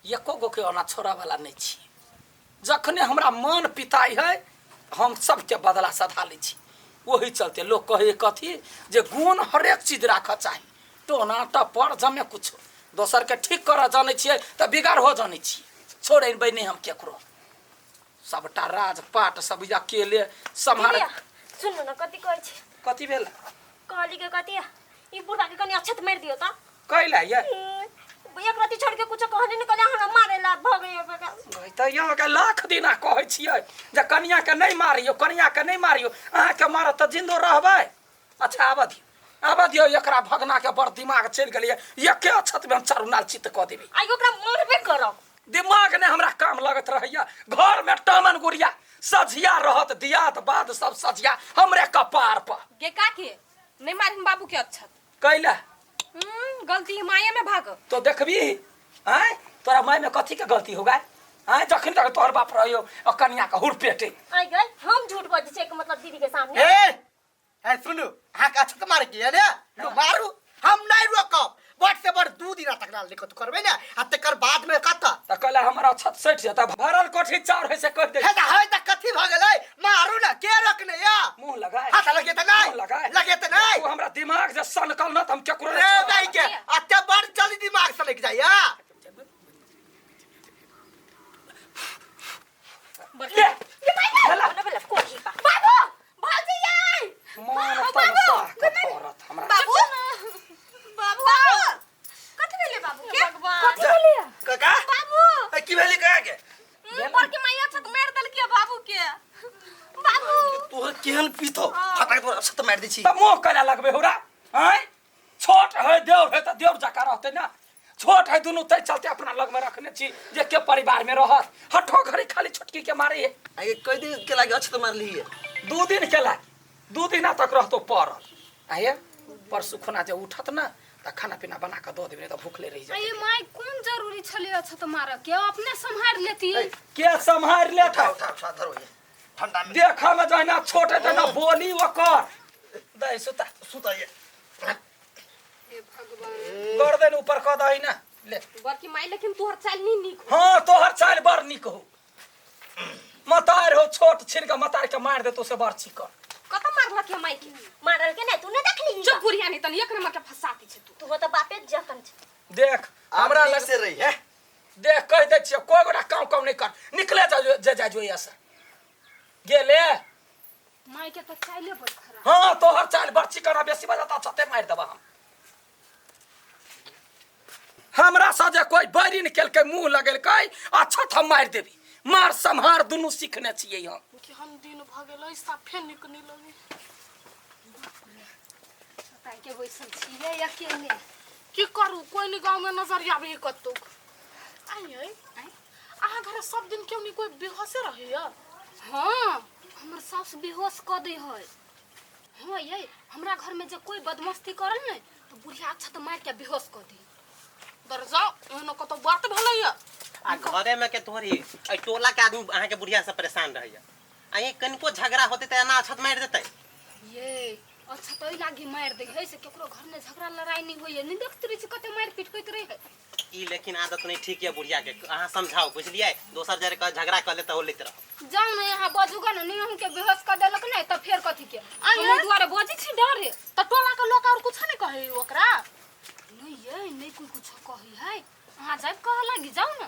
एको गो के ओना छोड़ऽ वाला नहि छी। जखने हमरा मन पिताइ है हम सबके बदला सधा लै छी। ओही चलते लोक कहै कथी जे गुण हरेक चीज राखऽ चाही, टोना टप्पर जमे कुछो। दोसरके ठीक करऽ जानै छियै तऽ बिगाड़हो जानै छियै। छोड़ेबै नहि हम केकरो, सबटा राज पाट सब अकेले सम्हार। दीदी, सुनू ने कथी कहै छी। कथी भेल? कहली के कथी ई बुढ़ा के कनी अच्छत मारि दियो त। कैला ये? एक रति छोड़ के कुछो कहने नहीं कहले, हमरा मारे ला भ गई बका। तऽ यहाँ के लाख दिना कहै छियै जे कनिया के नहीं मारियो, कनिया के नहीं मारियो, अहाँ के मारत तऽ जिन्दो रहबै। अच्छा आबऽ दियौ, आबऽ दियौ, एकरा भगना के बड़ दिमाग चलि गेलैए, एके अक्षत में हम चारू नाल चित्त कऽ देबै। आइ ओकरा मारबे करब। दिमाग ने हमरा काम लगत रहैया, घर में टामन गुड़िया सझिया रहत, दियाद बाद सब सझिया हमरे कपार पर। गे काकी नहीं मारिन बाबू के अक्षत। कैला? गलती माया में भाग। तो देखबी आय तोरा माय में कथी के गलती होगा आय, जखन तक तोहर बाप रहियो और कनिया के हुरपेटे। आइ गई हम झूठ बजै छियै के मतलब दीदी के सामने। ए ए सुनू, अहाँ के अच्छा मारे के ने लो मारू, हम नहीं रोकब। बड़ से बड़ 2 दिन तक ना लिखत करबै ने, आ तकर बाद में कत त कहला हमरा छत सटि जेता, भरल कोठी चाउर है से कह दे। हे त है त कथी भ गेलै, मारू ना के रोकने या? मुंह लगाए। हाथ लगे त नहीं। मुंह लगाए। लगे त नहीं। तू हमरा दिमाग जे सनकल न त हम केकरो रे भाई के अते बड़ जल्दी दिमाग सनक जाइया। ले। ये भाई भेला। बोला कोठी पा। बाबू भौजी आई। मन तमसा के पड़त हमरा। बाबू बाबू कथी भेलै बाबू के? कथी भेलै? काका बाबू ए, की भेलै काका के? बड़ के माइया छत मार देलकै बाबू के। बाबू तोहर केहन पीत हो, फटाक तोरा छत मारि दै छी। त मुंह कैला लगबे होरा आय, छोट है देवर है त देवर जका रहते ना, छोट है दुनू तै चलते अपना लग में रखने छी जे के परिवार में रहत। हठो घड़ी खाली छोटकी के मारे है। आगे कई दिन के लागे अच्छे तो मारली है? 2 दिन के लागे, 2 दिन तक रहतो पड़ल। आये परसू खुना जे उठत ना त खाना पीना बना के दऽ देबै, नहीं त भूखले रहि जाए। अये माय कोन जरूरी छलै अच्छा तो मारऽ के, अपने सम्हार लेती। के सम्हार लेत? उठा उठा उठा धरो ये ठंडा में। देखा में जहिना छोट है तहिना बोली ओकर। दही सुता। सुता ये। हे भगवान। गर्दन ऊपर कऽ दही ना ले। बड़की माई लेकिन तोहर चाल नहीं नीक हो। हाँ तोहर चाल बड़ नीक हो, मतार हो छोट छिन के मतार के मार देतो से बड़ चिकन। कत मारलक के माई के? मारल के नहीं, तू नहीं देखली? चुप बुढ़िया नहीं तनी एक नंबर के फसाती छे तू। तू तो बापे जखन छे। देख हमरा नीक लग से रही है। देख कह दे छियो कोई गोटा काम काम नहीं कर, निकले जा जे जा जो ऐसा गेले। माई के तो चाले बड़ खराब। हाँ तोहर चाल बड़ चिकन, बेसी बजाता छते मार देबा हम। हमरा से जे कोई बैरी निकलकै मुंह लगेलकै अच्छा हम मार देबी, मार सम्हार दुनू सीखने छियै हम। कि हम दिन भ गेलै साफे निक नहीं लगे। ताई के बैसल छियै अकेले। की करू कोई नहीं गांव में नजर आबे कतौ। आइ अहाँ घर सब दिन क्यों नहीं कोई बेहोशे रहैया? हाँ हमर सास बेहोश कऽ दै है। हाँ ये हमरा घर में जे कोई बदमस्ती करल ने तो बुढ़िया अच्छा तो मार के बेहोश कऽ दी। दर जाओ एहनो कतौ बात भेलैया। आ घरे में के तोहरी एहि टोला के आदमी अहाँ के बुढ़िया से परेशान रहैया, आ ये कनिको झगड़ा होते त एना अक्षत मारि देतै। ये अच्छा तो एहि लागी मारि दै है से केकरो घर में झगड़ा लड़ाई नहीं होइए, नहीं देखते रहै छी कते मारि पीट करैत रहै है। ई लेकिन आदत नहीं ठीक है बुढ़िया के, अहाँ समझाओ बुझलियै, दोसर जरे कह झगड़ा कर ले त ओ लेत रह। जाउ ने यहाँ बजूगा ने, नहीं अहूँ के बेहोश कर देलक ने त फेर कथी के? आँय हम ओहि दुआरे बजै छी डरे। त टोला के लोक और कुछ नहीं कहै ओकरा? नहीं ये नहीं कोई कुछ कहै है, अहाँ जाब कह लागी जाउ ने,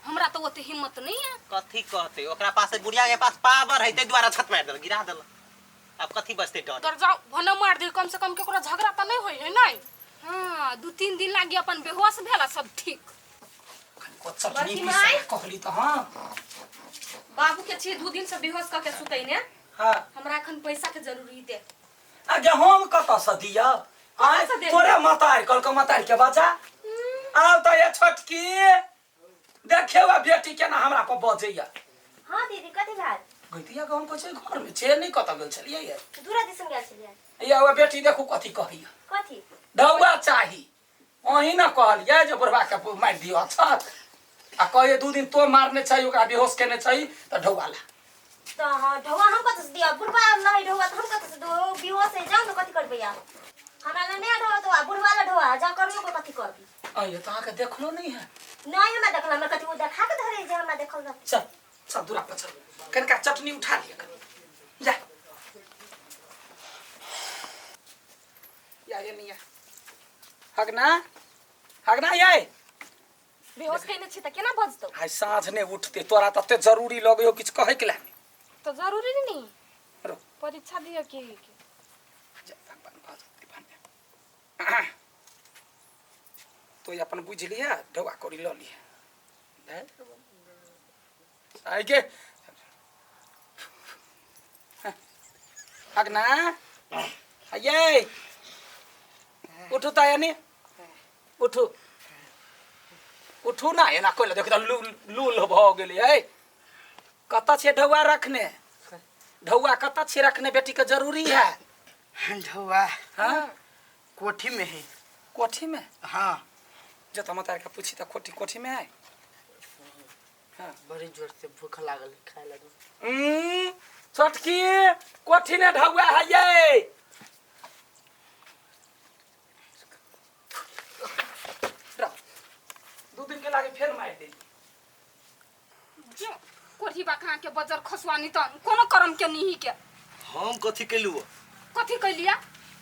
हमरा तो ओते हिम्मत नहीं है। कथी कहते ओकरा पास बुढ़िया के पास पावर है, ताहि दुआरे छत मारि देलक गिरा देलक, अब कथी बचते डर? डर जाओ भने मार दी, कम से कम केकरो झगड़ा त नहीं होई है नहीं। हाँ 2-3 दिन लागी अपन बेहोश भेला सब ठीक। को चटनी बड़की पीसा माई? कहली त हाँ। बाबू के छी 2 दिन से बेहोश क के सुतै ने। हाँ। हमरा अखन पैसा के जरूरी दे। आ गे हम कत से दिया? आय से देब? तोरे मतार कल के मतार के बचा। आउ त ये छोटकी देखे वा बेटी केना हमरा पर बजैया। हाँ दीदी कथी भेल? गइतिया के हम कहै छै घर में छे नहीं कत गेल छलियै ये। दूरा दिसन गेल छलियै। या वा बेटी देखू कथी कहैया। कथी? ढौआ चाही। अहीं न कहलियै जे बुढ़बा के मारि दियौ अच्छा, आ कहैया 2 दिन तो मारने छै ओकरा बेहोश केने छै त ढौआ ला। त हाँ ढौआ हम कत से दिया? बुढ़बा नहीं ढौआ त हम कत से दो? बेहोश है जाओ न कथी करबै आ? हमरा ले नहीं ढौआ तो बुढ़बा ले ढौआ जा करू कथी करबी? आइए तो अहाँके देखलो नहीं है। नहीं हमरा देखल, हमरा कथी ओ देखा के धरे जे हमरा देखल रहतै। चल चल दूरा पर चल, कनिका चटनी उठा लिअ कनि, जा या ये नहीं या हगना हगना ये बेहोश केने छी त केना बजतौ? आइ साँझ ने उठते तोरा तते जरूरी लगै किछु कहै के लाने। तो जरूरी नहीं रो परीक्षा दियो के के जा भगवान भऽ जेतै भने। तो अपन बुझि लिअ ढौआ कौड़ी लऽ लिअ। आइ के हगना आइए उठू त यानी उठू उठू ना एना कोइ देख त लूल भऽ गेलै है। कतऽ छियै ढौआ रखने? ढौआ कतऽ छियै रखने? बेटी के जरूरी है ढौआ। हाँ कोठी में है। कोठी में? हाँ जो तो मतार के पूछी त कोठी कोठी में है। हाँ बड़ी जोर से भूख लागल खाए लागल। छोटकी कोठी ने ढौआ है ये। दू दिन के लागे फेर मार दे। जो कोठी बा कहाँ के बजर खसवानी त कोनो करम के नहीं के। हम कथी केलु? कथी कैलिया?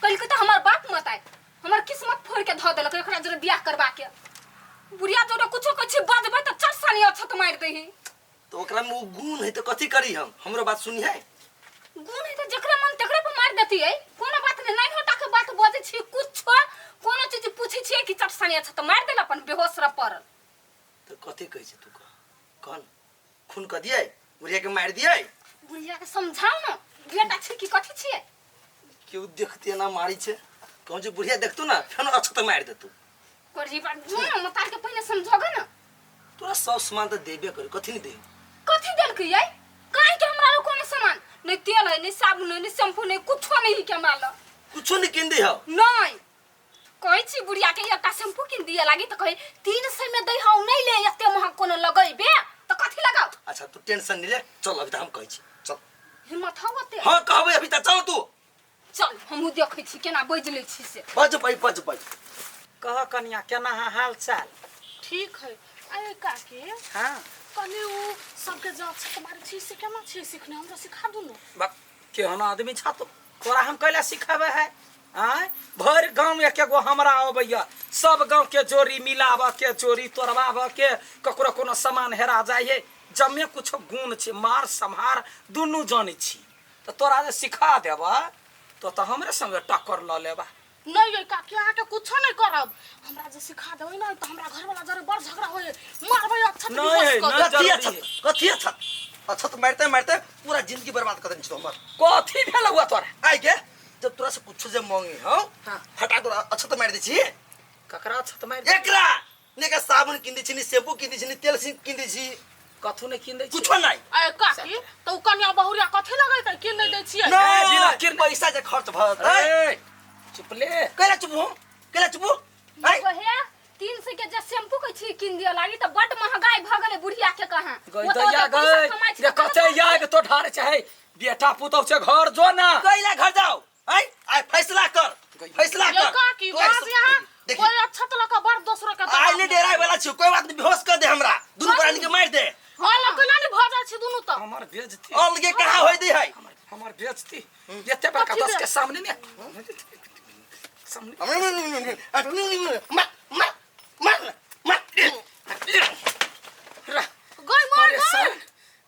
कैलके त हमर बाप मत आए, हमर किस्मत फोड़ के ध देलक एकरा जरे बियाह करवा के। बुढ़िया जोरे कुछो कछि बजबै त चट सानी अछत मार देही। तो ओकरा में उ गुण है तो कथी करी हम? हमरो बात सुनी है। गुण है त जकरा मन तकरे पर मार देती है, कोनो बात नहीं। नहीं होता के बात बजै छी कुछो कोनो चीज पूछै छी कि चट सानी अछत मार देल अपन बेहोश र पड़ल। तो कथी कहै छै तू? कह कौन खून क दिए बुढ़िया के मार दिए? बुढ़िया के समझाओ न, बेटा छी कि कथी छियै? क्यों देखते ना मारी छे? कहूं जे बुढ़िया देखतो ना फेन अच्छा तो मार देतू। कोरी बात जो न मतार के पहिने समझोगे न। तोरा सब सामान त देबे कर, कथी नहीं दे? कथी देलकै यै? काहे के हमरा लो कोनो सामान नहीं, तेल है नहीं, साबुन है नहीं, शैम्पू नहीं, कुछो नहीं के हमरा लो। कुछो नहीं किन दे हो? नहीं कहै छी बुढ़िया के एकटा शैम्पू किन दिए लागी त कहै 300 में दै हौ नहीं ले, एते महग कोनो लगैबे त कथी लगाउ? अच्छा तू टेंशन नहीं ले, चल अभी त हम कहै छी चल। हिम्मत हौ ओते? हां कहबै अभी त चल तू चल। हमहु देखै छी केना बजि लै छी से। बजबै बजबै। कह कनिया केना हाल चाल? ठीक है। अरे काकी हां कहली उ सबके जात से तुम्हारे छी से केना छी सीखने, हमरा सिखा दू न। बक केहन आदमी छा तो तोरा हम कैला सिखाबै है? आँय भरि गाँव एक एगो हमरा अबैया, सब गाँव के जोड़ी मिलाबऽ के जोड़ी तोड़बाबऽ के, ककरो कोनो सामान हेरा जाइ है, जमे कुछो गुण छै मार सम्हार दुनू जानै छी। तऽ तोरा जे सिखा देबऽ तो तऽ हमरे संगे टक्कर लऽ लेबा। नहीं ये काकी अहाँके कुछो नहीं करब, हमरा जे सिखा देबै न तऽ हमरा घरवाला जरे बड़ झगड़ा होय मारबै अच्छा नहीं है, नहीं कथी जरूरी अच्छा है। कथी अच्छा अच्छा तो मारते मारते पूरा जिंदगी बर्बाद कर देने छी हमर। कथी भेल हुआ तोरा? आइ के जब तोरा से कुछो जे मांगे हौ हटा तोरा अच्छा तो मार दै छी। ककरा अच्छा तो मार? एकरा ने का साबुन किन दै छी ने शैम्पू किन दै छी ने तेल किन दै छी, कथू नहीं किन दै छी। कुछो नहीं। अरे काकी त उ कनिया बहुरिया कथी लगैतै किन नै दै छियै? नहीं बिना किन पैसा जे खर्च भ जेतै। चुप ले। कैला चुप हो? कैला चुप हो? कहे 300 के जे शैम्पू के छी किन दिय लागी त बड महंगाई भ गेलै बुढ़िया के कहां। गई दैया गई जे कते याग तो ढार चाहे बेटा पुतौ से घर जो ना। कैला घर जाओ? आइ आइ फैसला कर फैसला ये कर। काकी बाज यहाँ देखी कोई अच्छा तो लका बड़ दोसरो के आइ नहीं डेराय वाला छी, कोई बात नहीं बेहोश कर दे हमरा, दुनू प्राणी के मार दे। हां लकना नहीं भ जाइ छी दुनू त। हमर बेइज्जती अलगे कहां होय दे है? हमर बेइज्जती एते बड़का दस के सामने ने सामने मार मार मार मार। गई मार परेशान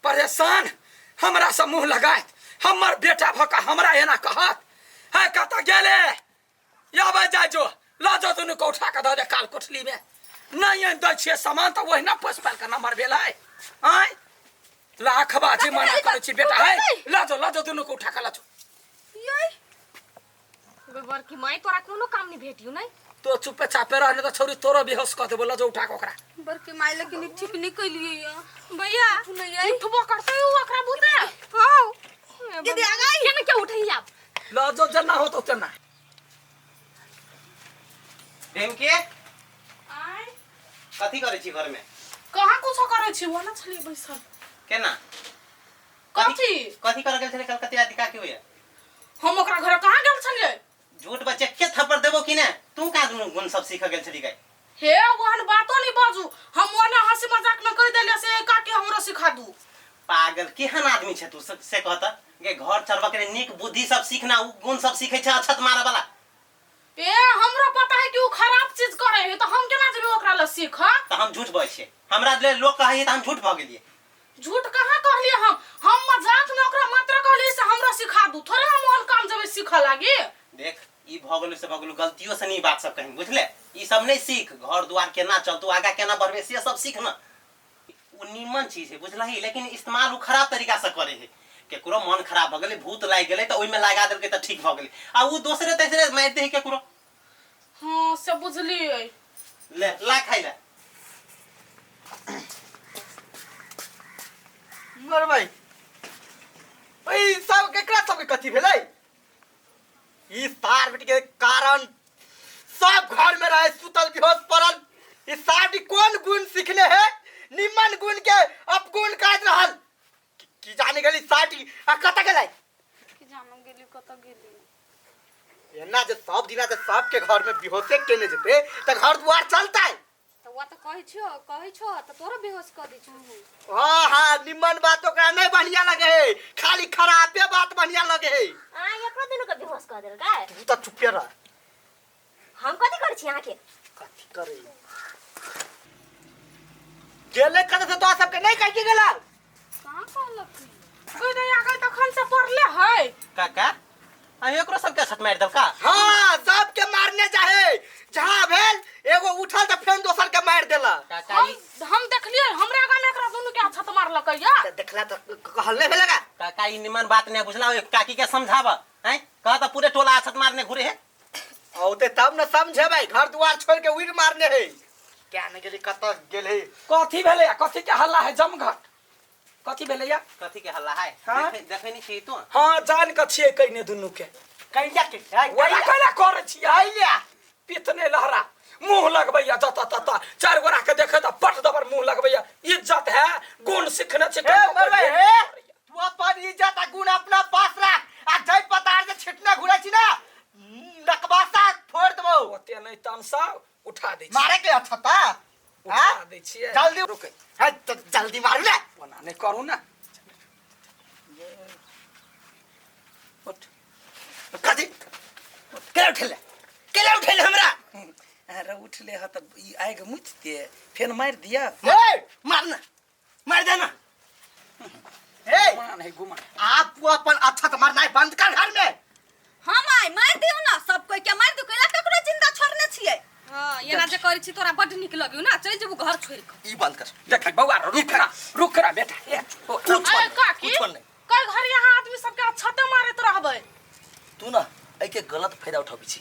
परेशान हमरा से मुंह लगायत हमर बेटा भका हमरा एना कहत है। कतऽ गेले? आबै जाइ जो लऽ जो दुनू के उठा के धऽ दे काल कोठली में। नहीं आनि दै छियै सामान तऽ ओहिना पोसि पालि कऽ नमहर भेलै। आँय लाख बाजी मना करै छी बेटा है, लऽ जो दुनू के उठा के लऽ जो। बड़की माई तोरा कोनो काम नहीं भेटियो नहीं? तो चुपे चापे रहने तो छोरी तोरो बेहोश कऽ देबो। लऽ जो उठा के ओकरा। बड़की माई लेकिन ठीक नहीं कैलियै भैया। उठबो करतै उ ओकरा बुते। हां दीदी आ गई केना के उठै आब? लऽ जो जेना होतो तेना। ढेमके आइ कथी करै छी घर में? कहाँ कुछो करै छी ओना छलियै बैसल। केना कथी कथी कर गेल छलै कलकतिया दिका की होइया? हम ओकरा घर कहाँ गेल छलियै? झूठ बच्चे के थप्पड़ देबो कि ने? तू का दुनू गुण सब सीख गेल छली गई? हे ओहन बातो नहीं बाजू, हम ओने हंसी मजाक में कह देलिए से काकी हमरो सिखा दू। पागल केहन आदमी छै तू से कहता गे घर चलबऽ के लिए नीक बुद्धि सब सीखना, उ गुण सब सीखे छै अक्षत मारऽ वाला। ए हमरो पता है कि उ खराब चीज करे है, तो हम केना जेबै ओकरा ल सीख? तऽ हम झूठ बजै छियै, हमरा लेल लोक कहै त हम झूठ भऽ गेलियै। झूठ कहाँ कहलिए हम? हम मजाक में ओकरा मात्र कहलिए से हमरो सिखा दू, थोड़े हम ओहन काम जेबै सीखऽ लागी। देख ई भऽ गेलौ से भऽ गेलौ, गलतियो से नहीं बात सब कहीं बुझले, ई सब नहीं सीख, घर द्वार केना चलतौ आगा केना बढ़बे से सब सीख न। ओ नीमन चीज है बुझलही, लेकिन इस्तेमाल ओ खराब तरीका से करे है। केकरो मन खराब भऽ गेलै, भूत लागि गेलै तऽ ओहिमे लगा देलकै तऽ ठीक भऽ गेलै, आ ओ दोसरे तेसरे मारि दे है केकरो। हाँ से बुझलियै। ले ला खाइ ले। मरबै ई सब केकरा सबके कथी भेलै? ई सार बेटी के कारण सब घर में रहे सुतल बेहोश पड़ल। ई सार बेटी कोन गुण सीखने है? निमन गुण के अपगुण काज रहल। की जाने गेली सार बेटी आ कतऽ गेलै? की जानो गेली कतऽ गेली। एना जे सब दिना जे सबके घर में बेहोशे केने जेते तऽ घर दुआर चलतै। तऽ ओ तऽ कहै छियो, कहै छो तऽ तोरो बेहोश कऽ दै छौ। हाँ हाँ निमन बात ओकरा नहीं बढ़िया लगे है, खाली खराबे बात बढ़िया लगे है। आ एकरो दुनू के बेहोश कऽ देलकै। तू तऽ चुपे रह। हम कथी करै छी अहाँके? कथी करै गेलै कतऽ से तोरा सबके नहीं कहि के गेला? कहाँ कहलक? कोई नहीं आ गई तखन से पड़ले है। काका आ एकरो सबके छत मारि देलका? हाँ सबके मारने जाहे, जहाँ भेल एगो उठल तऽ फेन दोसर के मारि देलक। काका हम देखलियै हमरा गाम एकरा दुनू के छत मारलकै या। तऽ देखला तऽ कहल नहीं भेलगा? काका ई निमन बात नहीं बुझला, काकी के समझाब हैं, कह तऽ पूरे टोला छत मारने घुरे है। औते तब न समझेबै, घर दुआर छोड़ के उड़ मारने है। क्या नहीं गेली कतऽ गेल है? कथी भेलै? कथी के हल्ला है जमघट? कथी भेलै या? कथी के हल्ला है? हाँ? देखे नहीं छी तू? हाँ जान के छियै कइने दुनू के। कैला के? ओला कैला करै छियै? कैला पितने लहरा मुंह लगबैया जतऽ ततऽ, चारि गोरा के देखे तऽ पट दबर मुंह लगबैया। इज्जत है गुण सीखने छै। हे मरबै हे, तू अपन इज्जत आ गुण अपना पास राख, आ जै पतार जे छिटने घुरै छी ना नकबासा फोड़ देबौ। ओते नहीं तमसा उठा दै छी। मारे के अच्छा उठा दै छियै। जल्दी रुकै। है तो जल्दी मारू ना। ओना नहीं करू ना। उठ। कथी केला उठेले? केला उठेले हमरा? अरे उठले ह त ई आगि मुतते फेन मारि दिया। हे मार ना, मार दे ना। हे गुमान है गुमान। आप वो अपन अच्छा तो मारना बंद कर घर में। हम आइ मारि दियौ ना सब कोई के मारि दियौ, कैला ककरो जिंदा छोड़ने छियै। हां एना जे करै छी तोरा बड नीक लगियौ ना, चलि जेबू घर छोड़ि कऽ। ई बंद कर। देख बौआ रुक ना, रुक ना बेटा। ए अरे काकी कुछ नहीं। कई घर यहाँ आदमी सबके छते मारैत रहबै। तू ना एहि के गलत फायदा उठाबै छी।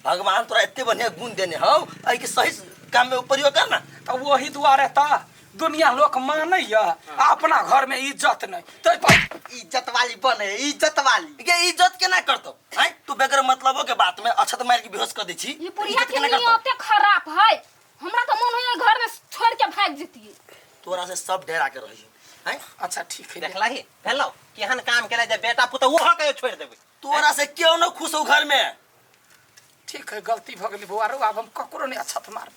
भगवान तोरा एते बढ़िया गुण देने हौ, एहि के सही काम में प्रयोग कर ना। तऽ वही दुआरे तऽ दुनिया लोक मानैया, अपना घर में इज्जत नहीं। तै पर इज्जत वाली बने, इज्जत वाली। के इज्जत केना करतौ? हैं तू बगैर मतलबो के बात में अक्षत मार के बेहोश कर दै छी। ई बुढ़िया इज्जत के केना करतौ? नियते खराब है, हमरा तऽ मन होइए घर में छोड़ के भागि जतियै। तोरा से सब डरा के रही हैं। अच्छा ठीक है। देखला ही भेलौ केहन काम केला जे बेटा पुतहु ओहो के छोड़ देबै। तोरा से क्यों न खुश हो घर में? ठीक है गलती भ गेली बौआ रो, आब हम ककरो नहीं अक्षत मारब।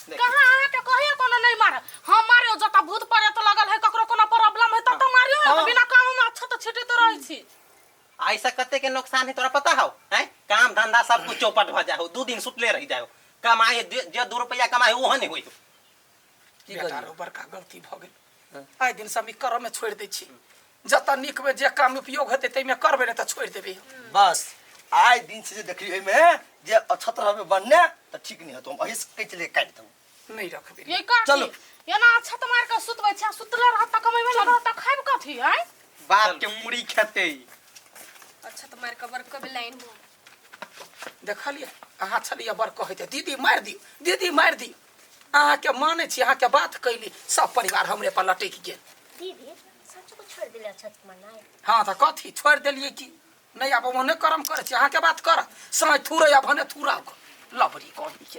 कहाँ अहाँ के कहियो कोनो नहीं मार, हम मारियो जतऽ भूत प्रेत लगल है, ककरो कोनो प्रॉब्लम है ततऽ मारियो, हाँ। बिना काम में अक्षत छिटैत रहै छी। ऐसा कते के नुकसान है तोरा पता हौ? हैं काम धंधा सब कुछ चौपट भ जाय हो, 2 दिन सुतले रह जाय हो, कमाए जे 2 रुपया कमाए ओहो नहीं होय। की बेटा करियौ? रो बड़का गलती भ गेल। आइ दिन सब ई करऽ में छोड़ि दै छी, जतऽ नीक में जे काम उपयोग हेतै ताहिमे करबै, नहि तऽ छोड़ि देबै। बस आइ दिन से जे देखलियै एहिमे जे अक्षत रहबै बनने तऽ ठीक नहीं हेतौ, हम अही से कहै छलियै काटि देबौ। नहीं रखबै। ये काकी चलो। एना अक्षत मार के सुतबै छै, सुतले रहत तऽ कमेबै नहि रहत तऽ खाइब कथी? हैं बाप के मुड़ी खेतै। अक्षत मार के बड़ कब लाइन हो। देखलियै अहाँ छलियै बड़ कहैत दीदी मारि दियौ, दीदी मारि दियौ। अहाँके मानै छी, अहाँके बात कैली, सब परिवार हमरे पर लटकि गेल। दीदी सच को छोड़ देले अक्षत मारनाइ? हाँ तऽ कथी छोड़ि देलियै की? नहीं आब ओहने कर्म करै छी, अहाँके बात कर साँझ थुरै आ भने थुरा लबरी कही के।